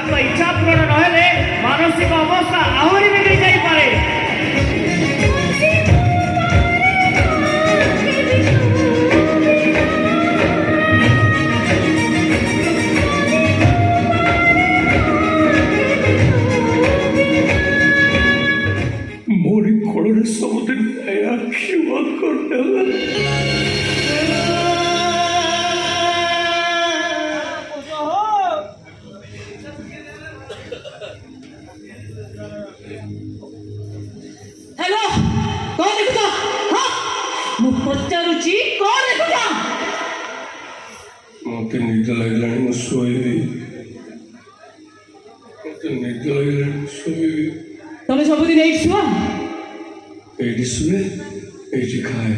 ତାଙ୍କ ଇଚ୍ଛା ପୂରଣ ନହେଲେ ମାନସିକ ଅବସ୍ଥା ଆହୁରି ବିଗିଡ଼ି ଯାଇପାରେ। ମୋରି କୋଳରେ ସବୁଦିନ ପାଇଁ ଆଖି ବନ୍ଦ କରିଦେଲା। ହ୍ୟାଲୋ, କଣ ଦେଖୁଛ? ହଁ, ମୁଁ ପଚାରୁଛି, କଣ ଦେଖୁଛ? ମତେ ନିଦ ଲାଗିଲାଣି, ମୁଁ ଶୋଇବି। ମତେ ନିଦ ଲାଗିଲାଣି, ମୁଁ ଶୋଇବି। ତମେ ସବୁଦିନ ଏଇଠି ଶୁଅ? ଏଇଠି ଶୁଏ, ଏଇଠି ଖାଏ।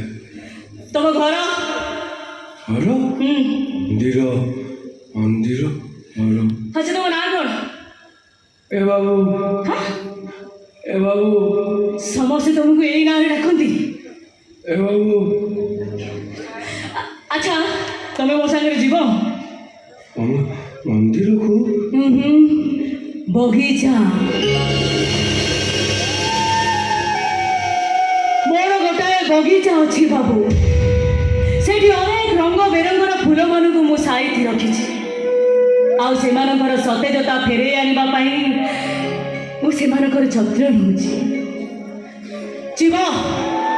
ତମ ଘର? ଘର? ହୁଁ। ମନ୍ଦିର, ମନ୍ଦିର ଘର। ଆଚ୍ଛା, ତମ ନାଁ କଣ? ଏ ବାବୁ। ହଁ? ଏ ବାବୁ। ସମସ୍ତେ ତମକୁ ଏଇ ନାଁରେ ଡାକନ୍ତି? ଏ ବାବୁ। ଆଚ୍ଛା, ତମେ ମୋ ସାଙ୍ଗରେ ଯିବ? କଣ, ମନ୍ଦିରକୁ? ହୁଁ ହୁଁ ବଗିଚା। ମୋର ଗୋଟାଏ ବଗିଚା ଅଛି ବାବୁ। ସେଇଠି ଅନେକ ରଙ୍ଗ ବେରଙ୍ଗର ଫୁଲମାନଙ୍କୁ ମୁଁ ସାଇତି ରଖିଛି। ଆଉ ସେମାନଙ୍କର ସତେଜତା ଫେରେଇ ଆଣିବା ପାଇଁ ମୁଁ ସେମାନଙ୍କର ଯତ୍ନ ନେଉଛି। ଯିବ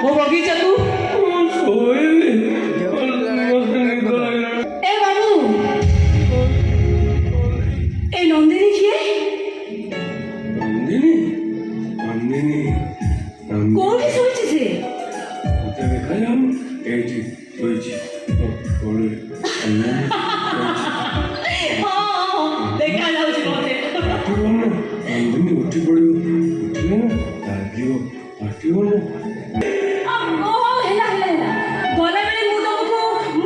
ମୋ ବଗିଚାକୁ? ମୁଁ ଶୋଇବି, ମତେ ନିଦ ଲାଗିଲାଣି। ଏ ବାବୁ, ଏ ନନ୍ଦିନୀ କିଏ? ନନ୍ଦିନୀ, ନନ୍ଦିନୀ, ନନ୍ଦିନୀ। କୋଉଠି ଶୋଇଛି ସେ? ମତେ ଦେଖାଯାଉନି? ଏଇଠି ଶୋଇଛି ମୋ କୋଳରେ। ନନ୍ଦିନୀ ଶୋଇଛି। ହଁ, ଦେଖାଯାଉଛି ମତେ। ଉଠିବ ନା, ନନ୍ଦିନୀ ଉଠି ପଡ଼ିବ। ଉଠିଲେ ନା ଲାଗିବ, କାଟିବ ନା। ଓହୋ, ହେଲା ହେଲା ହେଲା। ଗଲାବେଳେ ମୁଁ ତମକୁ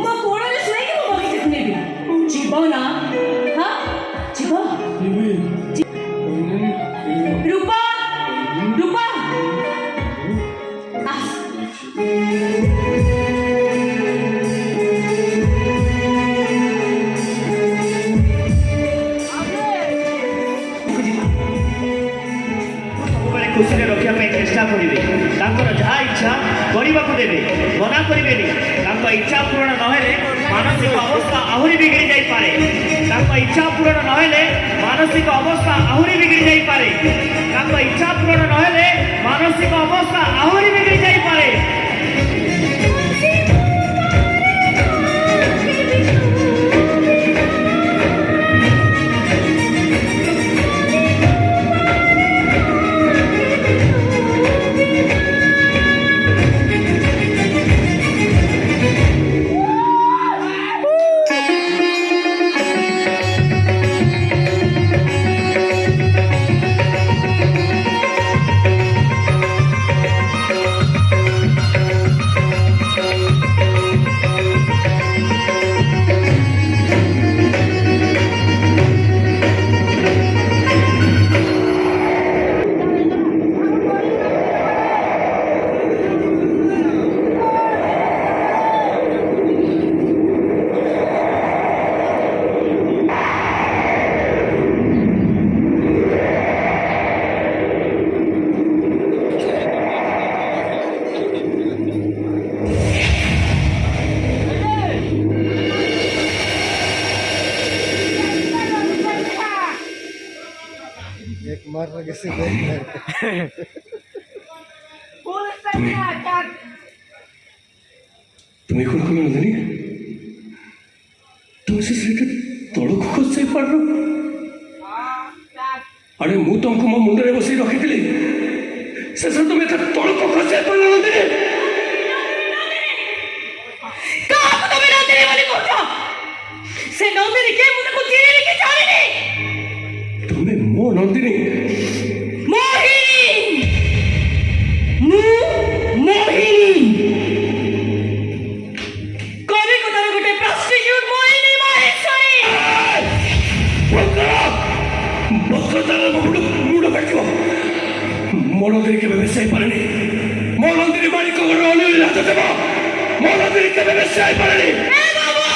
ମୋ କୋଳରେ ଶୁଆଇକି ମୋ ବଗିଚାକୁ ନେବି। ଯିବ ନା? ହଁ, ଯିବ? ଯିବି। ନନ୍ଦିନୀ ଯିବ। ରୂପା, ରୂପା, ଆସ। ଶୋଇଛି। ଯିବା। ସବୁବେଳେ ଖୁସିରେ ରଖିବା ପାଇଁ ଚେଷ୍ଟା କରିବେ। ତାଙ୍କର ଯାହା ଇଚ୍ଛା କରିବାକୁ ଦେବେ, ମନା କରିବେନି। ତାଙ୍କ ଇଚ୍ଛା ପୂରଣ ନହେଲେ ମାନସିକ ଅବସ୍ଥା ଆହୁରି ବିଗିଡ଼ି ଯାଇପାରେ। ତାଙ୍କ ଇଚ୍ଛା ପୂରଣ ନହେଲେ ମାନସିକ ଅବସ୍ଥା ଆହୁରି ବିଗିଡ଼ି ଯାଇପାରେ। ତାଙ୍କ ଇଚ୍ଛା ପୂରଣ ନହେଲେ ମାନସିକ ଅବସ୍ଥା ଆହୁରି ବିଗିଡ଼ି ଯାଇପାରେ। एक मार लगे से देख। তুমি তুমি କଣ କଲ ନନ୍ଦିନୀ? ତୁମେ ସେ ସେଇଟା ତଳକୁ ଖସାଇ ପାରିଲ? ଆରେ, ମୁଁ ତମକୁ ମୋ ମୁଣ୍ଡରେ ବସେଇ ରଖିଥିଲି, ଶେଷରେ ତୁମେ ଏତେ ତଳକୁ ଖସାଇ ପାରିଲ ନନ୍ଦିନୀ? କାହାକୁ ତମେ ନନ୍ଦିନୀ ବୋଲି କହୁଛ? ସେ ନନ୍ଦିନୀ କିଏ, ମୁଁ ତାକୁ ଚିହ୍ନିନି କି ଜାଣିନି। ତୁମେ ମୋ ନନ୍ଦିନୀ। ମୋହିନୀ, ମୁଁ ମୋହିନୀ, କଲିକତାର ଗୋଟେ ପ୍ରଷ୍ଟିଚ୍ୟୁଟ୍ ମୋହିନୀ ମହେଶ୍ୱରୀ। ବନ୍ଦ କର, ବନ୍ଦ କର, ତାହେଲେ ମୋ ମୁଣ୍ଡ କାଟିବ। ମୋ ନନ୍ଦିନୀ କେବେ ବେଶ୍ୟା ହେଇପାରେନି। ମୋ ନନ୍ଦିନୀ ମାଣିକ ଘରର ଅନିଲ ହାତ ଦେବ। ମୋ ନନ୍ଦିନୀ କେବେ ବେଶ୍ୟା ହେଇପାରେନି। ଏ ବାବା!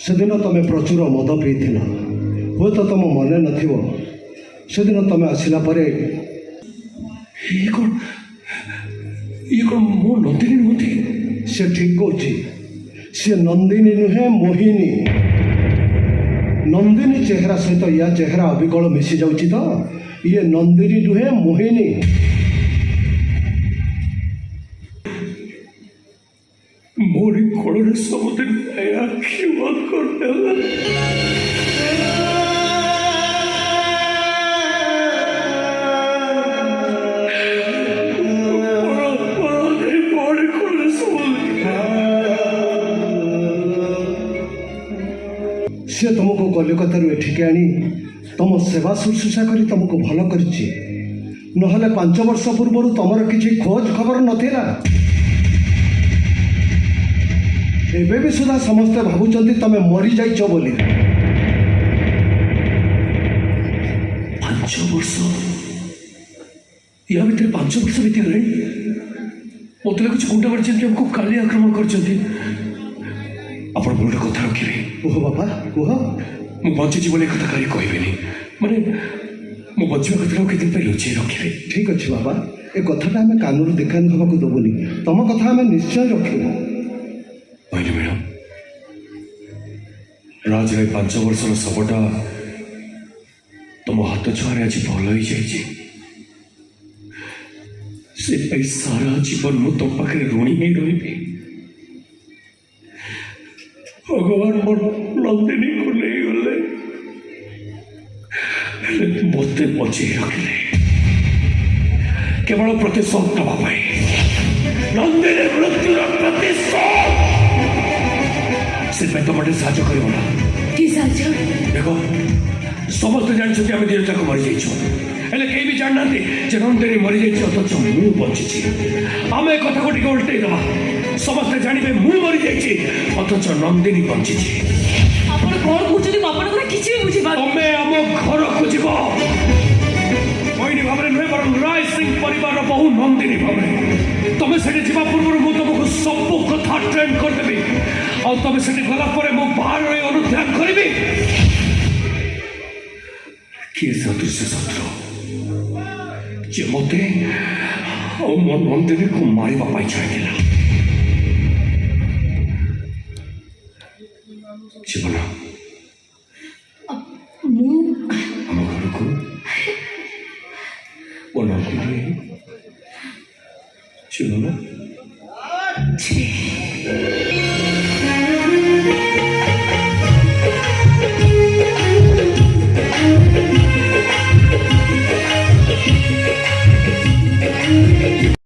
ସେଦିନ ତମେ ପ୍ରଚୁର ମଦ ପିଇଥିଲ, ହୁଏତ ତମ ମନେ ନଥିବ। ସେଦିନ ତମେ ଆସିଲା ପରେ ଇଏ କ'ଣ? ଇଏ କ'ଣ ମୋ ନନ୍ଦିନୀ ନୁହନ୍ତି? ସେ ଠିକ୍ କହୁଛି, ସେ ନନ୍ଦିନୀ ନୁହେଁ, ମୋହିନୀ। ନନ୍ଦିନୀ ଚେହେରା ସହିତ ୟା ଚେହେରା ଅବିକଳ ମିଶି ଯାଉଛି ତ। ଇଏ ନନ୍ଦିନୀ ନୁହେଁ, ମୋହିନୀ। ମୋରି କୋଳରେ ସବୁଦିନ ପାଇଁ ଆଖି ବନ୍ଦ କରିଦେଲା। ମୋରି କୋଳରେ ସବୁଦିନ। ସେ ତୁମକୁ କଲିକତାରୁ ଏଠିକି ଆଣି ତମ ସେବା ଶୁଶ୍ରୂଷା କରି ତମକୁ ଭଲ କରିଛି। ନହେଲେ 5 ବର୍ଷ ପୂର୍ବରୁ ତମର କିଛି ଖୋଜ ଖବର ନଥିଲା। ଏବେ ବି ସୁଦ୍ଧା ସମସ୍ତେ ଭାବୁଛନ୍ତି ତମେ ମରିଯାଇଛ ବୋଲି। 5 ବର୍ଷ? ୟା ଭିତରେ 5 ବର୍ଷ ବିତିଗଲାଣି। ମୋତେ ଲାଗୁଛି ଗୁଣ୍ଡାମାନେ ଯେମିତି ଆମକୁ କାଲି ଆକ୍ରମଣ କରିଛନ୍ତି। ଆପଣ ମୋର ଗୋଟେ କଥା ରଖିବେ? କୁହ ବାପା, କୁହ। ମୁଁ ବଞ୍ଚିଛି ବୋଲି ଏ କଥା କାହାରି କହିବେନି। ମାନେ ମୁଁ ବଞ୍ଚିବା କଥାଟାକୁ କେତେ ଦିନ ପାଇଁ ଲୁଚେଇ ରଖିବେ? ଠିକ୍ ଅଛି ବାବା, ଏ କଥାଟା ଆମେ କାନରୁ ଦିକାନ ହେବାକୁ ଦେବୁନି। ତମ କଥା ଆମେ ନିଶ୍ଚୟ ରଖିବୁ। କହିଲେ ମ୍ୟାଡ଼ାମ, ରାଜର ଏ 5 ବର୍ଷର ଶବଟା ତମ ହାତ ଛୁଆଁରେ ଆଜି ଭଲ ହେଇଯାଇଛି। ସେଥିପାଇଁ ସାରା ଜୀବନ ମୁଁ ତମ ପାଖରେ ଋଣୀ ହେଇ ରହିବି। ଭଗବାନ ମୋର ନନ୍ଦିନୀକୁ ନେଇଗଲେ, ହେଲେ ମୋତେ ବଞ୍ଚେଇ ରଖିଲେ କେବଳ ପ୍ରତିଶୋଧ ନେବା ପାଇଁ, ନନ୍ଦିନୀ ମୃତ୍ୟୁର ପ୍ରତିଶୋଧ। ସେଥିପାଇଁ ତମ ଟିକେ ସାହାଯ୍ୟ କରିବ ନା? କି ସାହାଯ୍ୟ? ଦେଖ, ସମସ୍ତେ ଜାଣିଛନ୍ତି ଆମେ 2 ଯାକ ମରିଯାଇଛୁ, ହେଲେ କେହି ବି ଜାଣିନାହାନ୍ତି ଯେ ନନ୍ଦିନୀ ମରିଯାଇଛି ଅଥଚ ମୁଁ ବଞ୍ଚିଛି। ଆମେ ଏ କଥାକୁ ଟିକେ ଓଲଟେଇ ଦେବା। ସମସ୍ତେ ଜାଣିବେ ମୁଁ ମରିଯାଇଛି ଅଥଚ ନନ୍ଦିନୀ ବଞ୍ଚିଛି। ଆପଣ କ'ଣ କହୁଛନ୍ତି, ମୁଁ ଆପଣଙ୍କର କିଛି ବି ବୁଝିପାରୁନି। ତମେ ଆମ ଘରକୁ ଯିବ, ମୋହିନୀ ଭାବରେ ନୁହେଁ, ବରଂ ରାୟ ସିଂ ପରିବାରର ବହୁ ନନ୍ଦିନୀ ଭାବରେ। ତମେ ସେଠି ଯିବା ପୂର୍ବରୁ ମୁଁ ତମକୁ ସବୁ କଥା ଟ୍ରେନ୍ କରିଦେବି। ଆଉ ତମେ ସେଠି ଗଲା ପରେ ମୁଁ ବାହାରେ ରହି ଅନୁଧ୍ୟାନ କରିବି କିଏ ସେ ଅଦୃଶ୍ୟ ଶତ୍ରୁ, ଯେ ମୋତେ ଆଉ ମୋ ନନ୍ଦିନୀକୁ ମାରିବା ପାଇଁ ଚାହିଁଥିଲା। ଜୀବନ